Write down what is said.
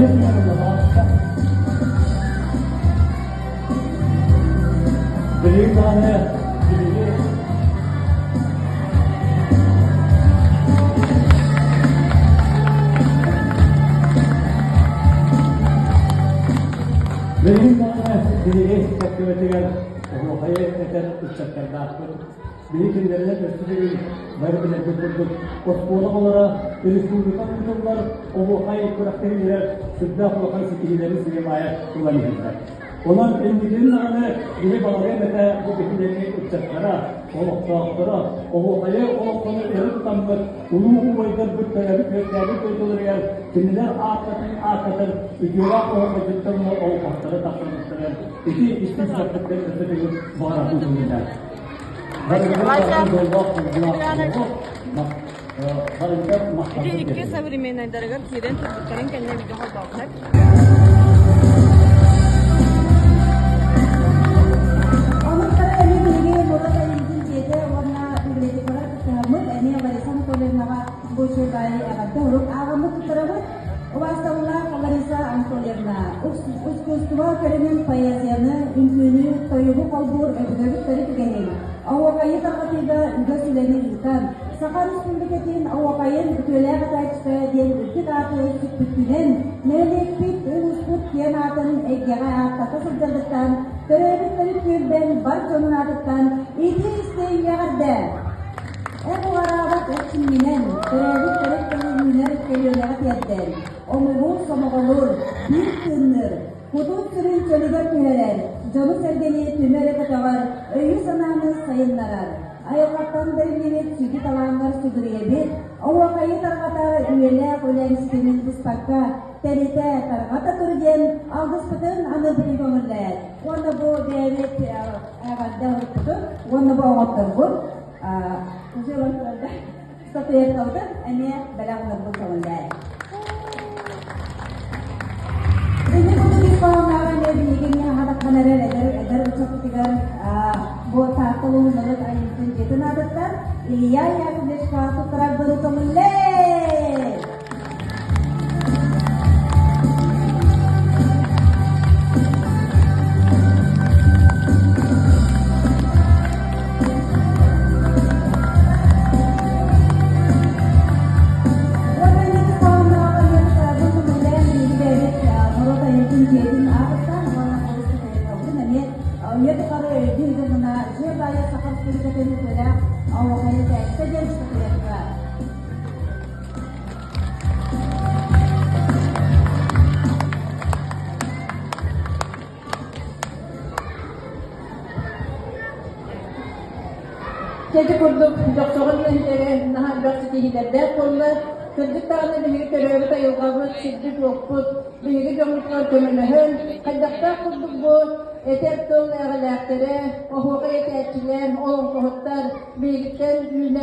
Билигин даҕаны биһиги Билигин даҕаны биһиги кэккэбитигэр оһуохайы этэр ыччаттардаахпыт. Биһиги кинилэринэн өссө төгүл бары билэрбит курдук оскуола оҕолоро республика ыытыллар оһуохай күрэхтэһиилэрэ сүрдээх улахан ситиһиилэри сыыйа-баайа ылан иһэллэр. Онон инникитин даҕаны биһи баҕарыам этэ бу биһиги ыччаттара, олохтоохторо, оһуохайы олоххону өрө тутаммыт улуу убайдарбыт төрөөбүт-үөскээбит дойдуларыгар кинилэр ааттатын ааттатар үтүөлээх оһуохайдьыттар олохторо тахсыбыттарын ити истиҥ сүрэхпиттэн өссө төгүл баҕарабын суруйда. Ити икки современнайдарыгар киирэн турбуттарын кэннэ видео холбообуттар. Омуктара эмиэ биһиги норуот айымньытын дьиэтэ уонна библиотекалар кыттыһаммыт эмиэ Лариса Анатольевнаҕа бу үчүгэй эҕэрдэ урук ааҕаммыт туттарабыт. Убаастабыллаах Лариса Анатольевна, искусство көрүҥүн поэзияны, үҥкүүнү, тойугу холбуур өбүгэбит төрүт үгэһин, оһуохайы тарҕатыыга үгэс үлэни ыытан, Саха Республикатын оһуохайын үтүөлээх этээччитэ диэн үрдүк ааты сүкпүккүнэн, нэһилиэкпит, улууспут киэн аатын эйгэҕэ ааттата сылдьаргыттан, төрөөбүт төрүт түөлбэҥ бар дьонун аатыттан итии-истиҥ эҕэрдэ! Эр уҕараабат эрчимҥинэн, төрөөбүт төрүт тылын көлүөнэҕэ тиэрдэр, омугу сомоҕолуур, биир тыынныыр, кутун-сүрүн чөлүгэр түһэрэр, дьону-сэргэни түмэ эрэ көтөҕөр, өйү-санааны сайыннарар, айылҕаттан бэриллибит сүдү талааҥҥар сүгүрүйэбит, оһуохайы тарҕатар үйэлээх үлэҥ ситимин быспакка, тэнитэ, тарҕата тур диэн алгыспытын аны билиг көҥүллээт. Уонна бу бэйэбит эҕэрдэ ылбыппытын уонна бу оҥотторбут уже ылан турарда статуэткабытын эмиэ бэлэх ыларбын көҥүллээ. Инник курдук ис хоһооннооҕо эмиэ биһиги эмиэ аһатаххана эрэр эдэр эдэр ыччаппытыгар бу Таатта улууһун норуот айымньытын дьиэтин аатыттан Илья Яковлевичка туттарарбын көҥүллээ! Үйэ тухары өйдүү гына дьиэ баайа Саха Республикатын үтүөлээх оһуохайы тээттэ диэн статуэтка. Дьэ ити курдук Дьохсоҕон үлэһиттэрэ наһаа элбэх ситиһиилэрдээх буолла. Кырдьык даҕаны биһиги төрөөбүт айылҕабыт, сирбит-уоппут биһиги дьоммутугар көмөлөһөн, хайдахтаах курдук бу этэр тыл эҕэлээхтэрэ, оһуохай этээччилэр, олоҥхоһуттар биһигиттэн үүнэн.